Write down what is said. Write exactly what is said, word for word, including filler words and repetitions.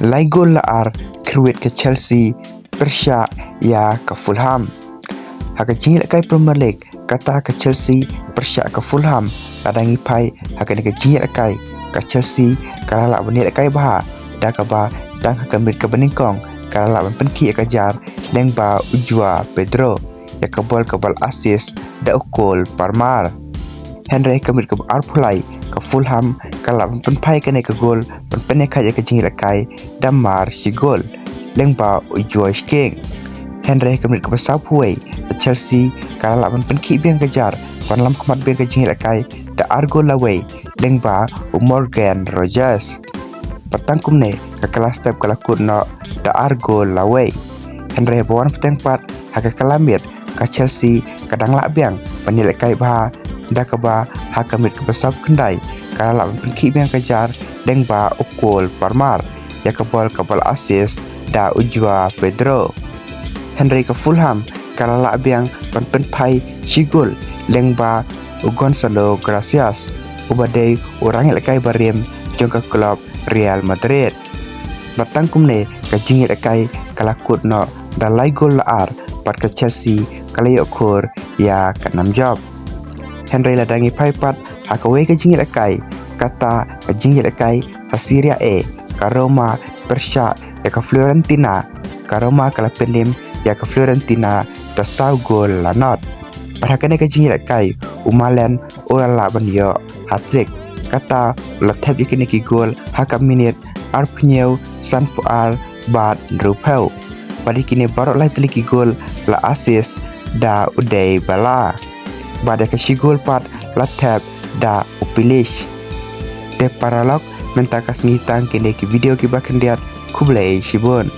Lai gol la ar kyrwit ka Chelsea pyrshah ïa ka Fulham. Ha ka jingïalehkai Premier League, kata ka Chelsea pyrshah ka Fulham, lada ngi phai ha kane ka jingïalehkai, ka Chelsea ka la lah ban ïalehkai bha, da kaba tang ha ka minit kaba nyngkong ka la lah ban pynkhih ïa ka jar lyngba u Joao Pedro, ïa ka bol kaba la assist da u Cole Palmer. Hynrei ha ka minit kaba arphew lai, ka Fulham ka la lah ban pynphai kane ka gol ban pynïakhih ïa ka jingïalehkai da mar shi gol lyngba u Josh King. Hynrei ha ka minit kaba sawphew wei, ka Chelsea ka la lah ban pynkhih biang ka jar ban lam khmat biang ka jingïalehkai da ar gol la wei lyngba u Morgan Rogers. Bad tang kumne ka kylla step ka la kut noh da ar gol la wei. Hynrei ba wan bteng pat ha ka kylla miet, ka Chelsea ka dang lah biang ban ïalehkai bha, da kaba ha ka minit kaba sawphew khyndai ka la lah ban pynkhih biang ka jar lyngba u Cole Palmer, ïa ka bol kaba la assist da u Joao Pedro. Hynrei ka Fulham ka la lah biang ban pynphai shi gol lyngba u Gonzalo Gracias, uba dei u nongïalehkai barim jong ka klub Real Madrid. Bad tang kumne ka jingïalehkai ka la kut noh da lai gol la ar, bad ka Chelsea ka la ïoh khur ïa ka nam jop. Hynrei lada ngi phai pat ha kawei ka jingïalehkai, kata ka jingïalehkai ha Serie A, ka Roma pyrshah ïa ka Fiorentina, ka Roma ka la pyndim ïa ka Fiorentina da saw gol la nod. Bad ha kane ka jingïalehkai, u Malen u la lah ban ïoh hat-trick, kata u la thep ïa kine ki gol ha ka minit arphew hynñiew, sanphew ar bad hynriewphew. Bad ïa kine baroh lai tylli ki gol la assist da u Dybala. Bad ïa ka shi gol pat la thep da u Pulisic. Te paralok, mynta ka sngi tang kine ki video kiba khyndiat, khublei shibun.